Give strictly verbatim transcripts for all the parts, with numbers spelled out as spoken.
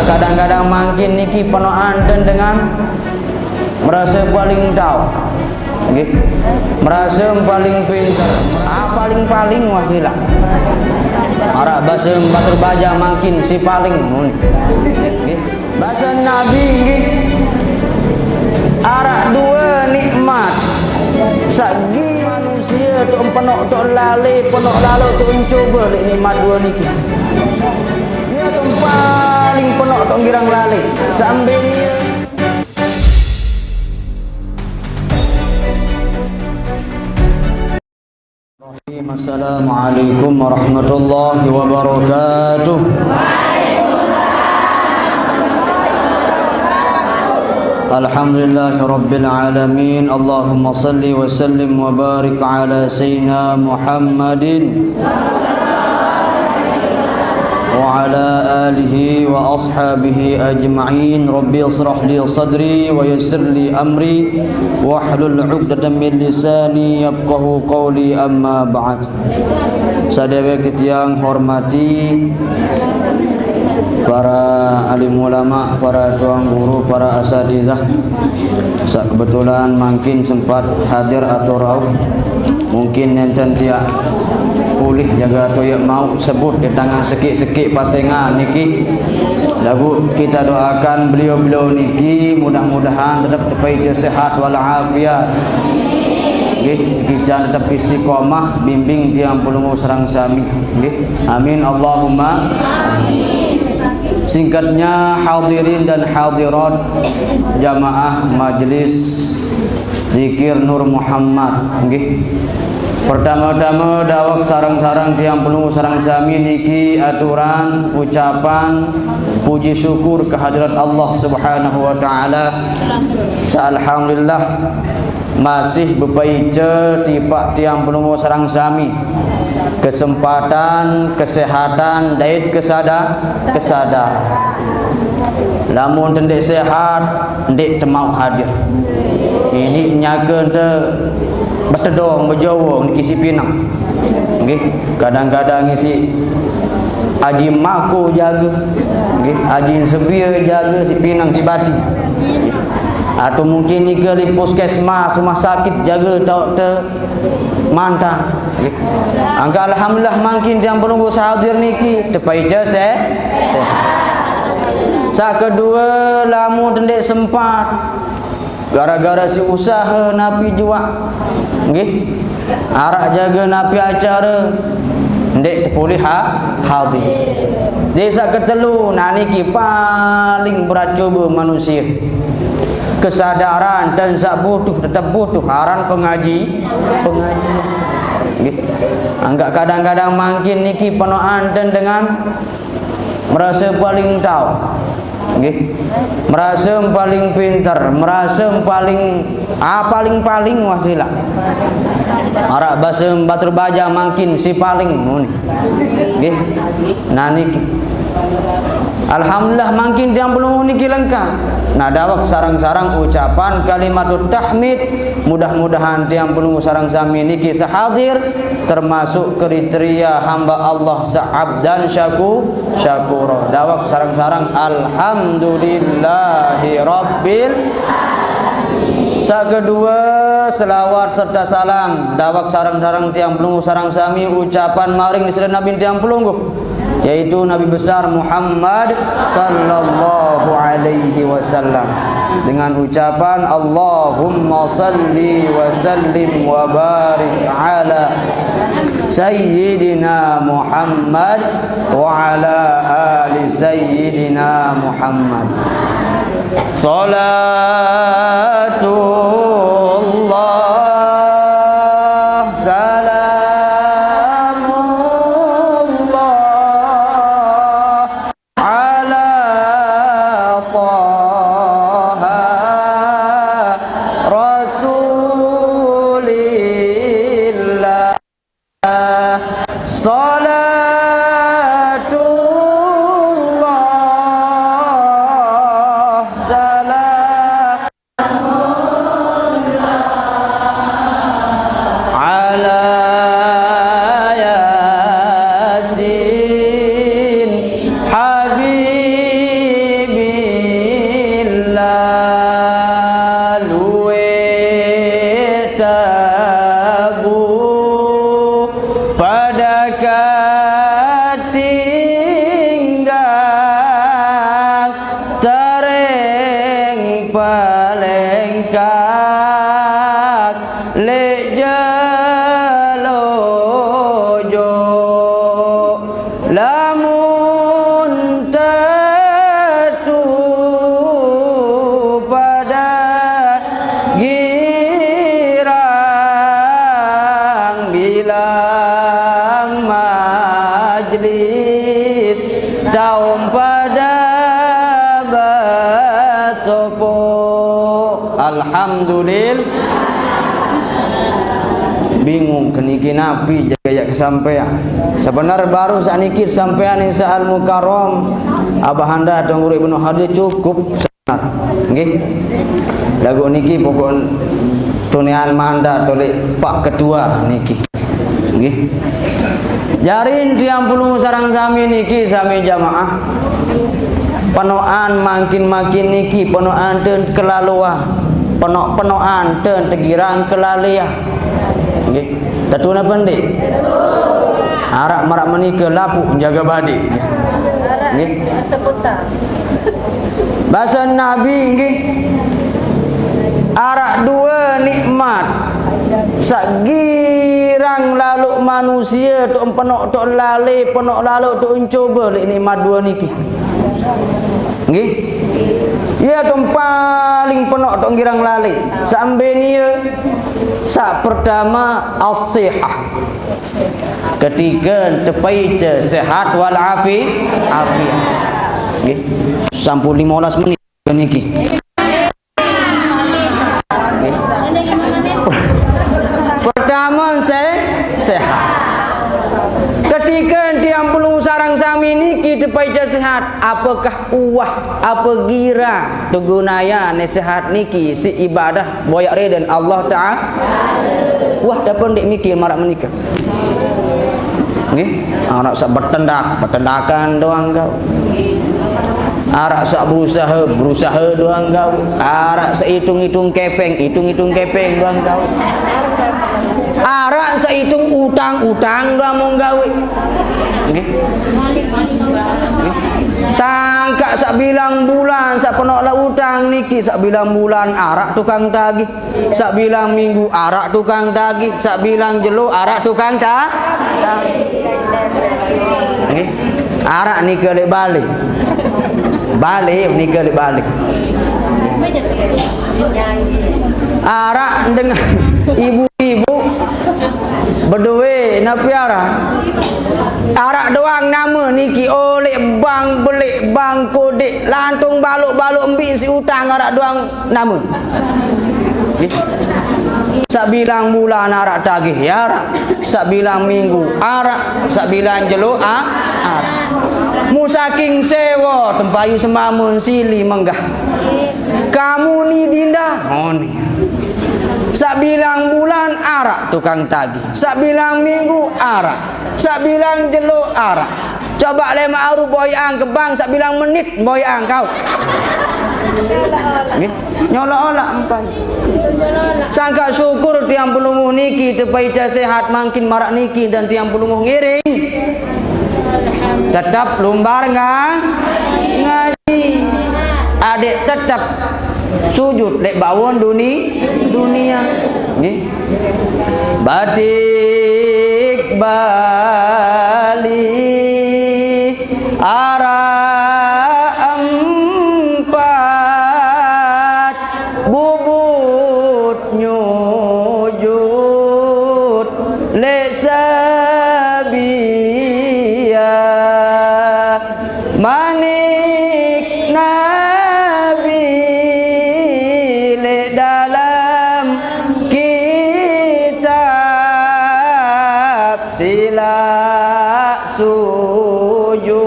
Kadang-kadang mangkin niki penokan ten dengan merasa paling tau. Nggih. Merasa paling pinter. Ah, paling-paling wah silak. Arak basa batur baja mangkin si paling. Nggih. Basa Nabi nggih. Arak dua nikmat. Sagi manusia tu penok tu lale, penok lalu tu cuba lek nikmat dua niki. Ia tu paling penok tu girang lale. Sambil ia Assalamualaikum warahmatullahi wabarakatuh. Alhamdulillahirabbil alamin. Allahumma salli wa sallim wa barik ala sayyidina Muhammadin wa ala alihi wa ashabihi ajma'in. Rabbi israh li sadri wa yassir li amri wahlul 'uqdatam min lisani yafqahu qawli, amma ba'd. Sadewek titiang hormati para alim ulama, para tuang guru, para asatizah. Sa kebetulan mangkin sempat hadir atau rauh. Mungkin nenten tiak pulih jaga tu ia mau sebut di tangan sekik-sekik pasengan niki. Lagu kita doakan beliau-beliau niki mudah-mudahan tetap tepaica sehat walafiat. Nggih, kita tetap istiqomah bimbing tiang pelungguh sareng sami. Nggih. Amin Allahumma. Singkatnya hadirin dan hadirat jamaah majlis Zikir Nur Muhammad, nggih. Pertama-tama dawek sareng-sareng tiang pelungguh sareng sami niki aturan ucapan puji syukur kehadirat Allah Subhanahu wa taala. Sa alhamdulillah masih bepaica tipak tiang pelungguh sareng sami kesempatan, kesehatan, dait kesada-, kesadaran. Lamun tendek sehat, ndek temau hadir. Ini nyaka ente betedong bejowo niki si pinang. Nggih, kadang-kadang isi Aji Mako jaga. Nggih, Aji Sebia jaga si pinang si bati. Atau mungkin nika di puskesmas, rumah sakit jaga tau te mantang. Nggih. Angka alhamdulillah mangkin tiang pelungguh sahadir niki tepaica se-, sehat. Sa kedua, lamun tendek sempat gara-gara si usaha napi juak. Nggih. Arak jaga napi acara ndek tepulih ha-, hadir. Jadi sa ketelu, nah niki paling berat cuba manusia. Kesadaran dan sa butuh, tetap butuh aran pengaji, pengaji. Nggih. Angka kadang-kadang mangkin niki penokan ten dengan merasa paling tau. Nggih. Merasa paling pinter, merasa paling, ah, paling-paling wah silak. Arak basa batur baja mangkin si paling muni. Nggih. Nah niki. Alhamdulillah mangkin tiang pelungguh niki lengkap. Nah, dawek sareng-sareng ucapan kalimatut tahmid. Mudah-mudahan tiang pelungguh sareng sami niki sahadir termasuk kriteria hamba Allah sa abdan syaku-, syakura. Dawek sareng-sareng alhamdulillahi rabbil. Sa kedua, selawat serta salam dawek sareng-sareng tiang pelungguh sareng sami ucapan maring sira Nabi tiang pelungguh, yaitu Nabi besar Muhammad sallallahu alaihi wasallam, dengan ucapan Allahumma salli wa sallim wa barik ala Sayyidina Muhammad wa ala ali Sayyidina Muhammad. Salatullah, salamullah ala Taha Rasulillah. Salatullah, salam palengkak lek jelo jo. Lamun tetu pada girang bilang majlis, taum pada basopo. Alhamdulillah. Bingung ke niki napi jaga yak kesampean. Sebenar baru saat niki sampean Insya Al Mukarram, Abah Anda Tuan Guru Ibnu Hadir cukup. Nggih. Lagu niki pokok tunian mandat oleh Pak Ketua niki. Nggih. Jarin tiang pulung sarang sami niki sami jamaah. Penokan makin-makin niki penokan ten kelaluan. Penok-penokan ten tegirang kelalaian. Nggih. Tetu napa ndik? Arak marak menika lapuk jaga badik. Nggih. Bahasa Nabi nggih. Arak dua nikmat. Sak girang laluk manusia tu empenok tu lale, penok laluk tu encoba lek nikmat dua niki. Nggih. Ia tu paling penok tu girang lale. Sambil nia sak pertama as-sihah. Ketika tepaica sehat wal afi afiat. Nggih. Sampun lima belas menit niki. Nggih. Pertama se sehat. Ketika tiang pulung sarang sami niki tepaica sehat, apakah uwah apa gira tegunaya nasihat niki si ibadah boyak reden Allah Ta'ala? Wah, dapat ndik mikir marak menikah. Nggih, arak sak bertendak, bertendakan doang kau. Arak sak berusaha, berusaha doang kau. Arak sak hitung-hitung kepeng, hitung-hitung kepeng doang kau. Arak sak hitung utang, utang doang mau gawe. Nggih. Nggih. Sangka sak bilang bulan, sak penok lah utang niki, sak bilang bulan arak tukang tagih. Sak bilang minggu arak tukang tagih, sak bilang jelo arak tukang ta-, tagih. Nggih. Arak nika lek balik. Balik nika lek balik. Arak dengan ibu-ibu beduit napi arak? Arak doang nama niki oleh bang belik bang kodik lantung baluk-baluk embi si utang arak doang nama. Sabilang bulan arak tagih ya arak, sabilang minggu arak, sabilang jelo a-, arak. Musaking sewa tempayu semamun sili menggah. Kamu ni dinda, oh ni. Sabilang bulan arak tukang tagih, sabilang minggu arak, sabilang jelo arak. Coba le ma'ruf boyang ke bang, sabilang menit boyang kau. Nggih. Nyolak-olak empai. Sangka syukur tiang pelunguh niki tepaica sehat mangkin marak niki dan tiang pelunguh ngiring. Tetap lumbar nga-, ngaji. Adik tetap sujud lek bawon duni-, dunia. Nggih. Batik Bali arak empat bubut nyujud lek sabia manik Nabi lek dalam kitab silak sujud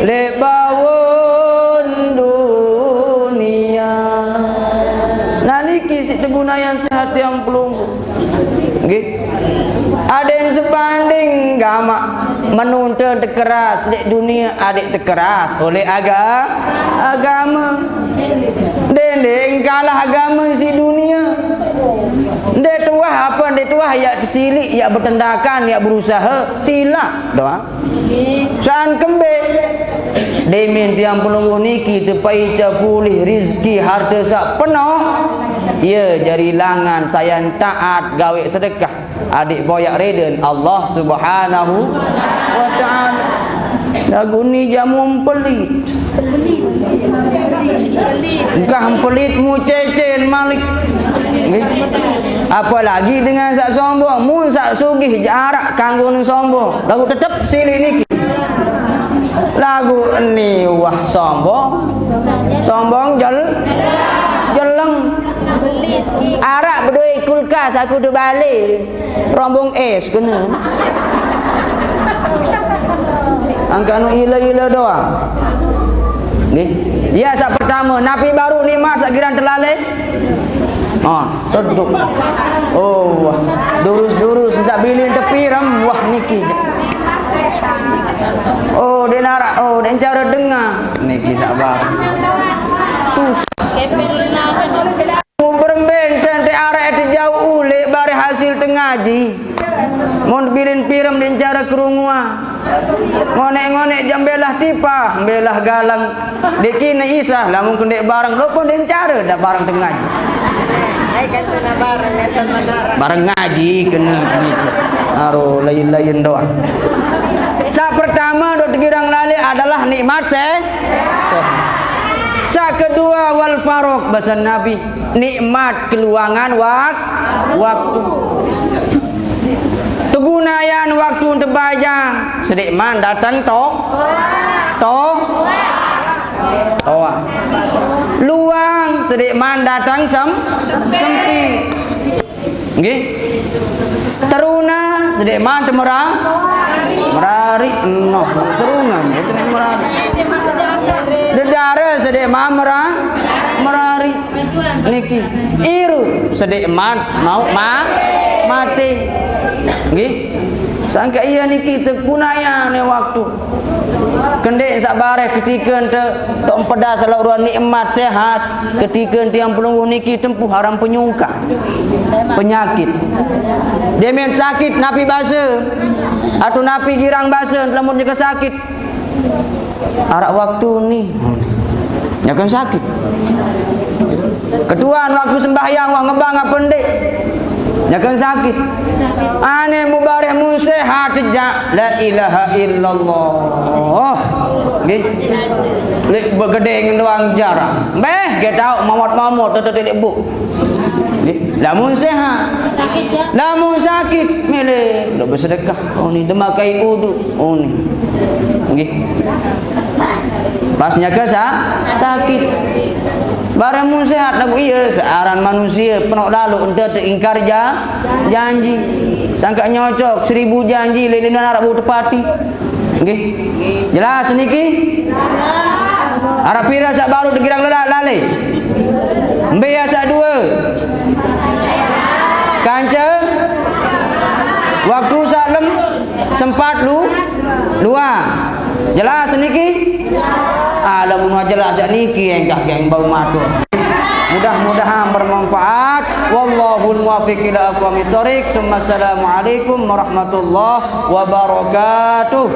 lek bawon dunia. Nah niki sik tegunayan sehat yang pelungguh. Nggih. Adik sebanding gamak menuntut tekeras dek dunia, adik tekeras oleh aga-, agama. Dendeng kalah agama si dunia. Dek tuah apa, dek tuah yak tersilik, yak bertendakan, yak berusaha, silak doang. San kembe. Demen tiang pelungguh niki tepaica pulih rizki harta sak penoh, ya jari langan sayan taat gawe sedekah. Adik boyak reden Allah Subhanahu wa Ta'ala. Lagu ni jamu empelit. Gah empelit mu cecen malik. Nggih. Apalagi dengan sak sombong, mun sak sugih jarak kanggo sombong. Lagu tetep silik niki. Lagu ni wah sombong. Sombong jel jeleng. Arak bedoe kulkas aku tu balik. Rombong es kena. Angka nu ila-ila doang. Nggih. Ya sak pertama, napi baru nikmat sak giran telale? Oh, teduk. Oh, wah. Durus-durus sak bilin tepi rem wah niki. Oh, dia narak. Oh, dia cara dengar. Niki sabar. Susah. Beremben tente arek tejauh ulik bare hasil tengaji. Mun bilin pirem din cara kerunguan. Ngonek-ngonek jam belah tipah, belah galang. Dek kine isah, lamun kendek bareng, lo pun din cara dah bareng tengaji. Bareng ngaji kena gitu. Aro lain-lain doang. Sak pertama dok tegirang lali adalah nikmat se sehat. Sak kedua wal farok bahasa Nabi nikmat keluangan wak waktu. Tegunayan waktu tebajang sedik man datang to to toa. Luang sedik man datang sem sempi. Nggih. Teruna sedik man temera merari noh teruna merari. Dedara sedik man mera merari. Niki iru sedik mat mau ma mati. Nggih. Sangka iya niki tegunayane waktu. Kendek sak bareh ketika ente tok empedas lauk ruan nikmat sehat. Ketika ente yang pelungguh niki tempuh haram penyungkan. Penyakit. Demen sakit napi basa. Atau napi girang basa lamun nyeka sakit. Arak waktu ni. Nyakan sakit. Ketuan waktu sembahyang wah ngebang apa ndik? Nyakan sakit. Ane mubareh mun sehat jak la ilaha illallah. Nggih. Lek begedeng doang jarang. Beh, ge tau mamot-mamot tetetik lek buk. Nggih. Lamun sehat. Lamun sakit, milih udah bersedekah. Oh ni demakai udu. Oh ni. Nggih. Pas nyaka sa sakit. Bareng mun sehat lagu iya searan manusia penok lalu ente teingkar ja janji. Sangka nyocok seribu janji lelena arab tepati. Nggih. Jelas niki? Arab pira sak baru degirang lelak lale. Embe ya sak dua. Kanca waktu sak lem sempat lu luang. Jelas niki? Alam mun jelas jak niki enggah geng bau matur. Mudah-mudahan bermanfaat. Wallahul muwaffiq ila aqwamit thoriq. Summa assalamualaikum warahmatullahi wabarakatuh.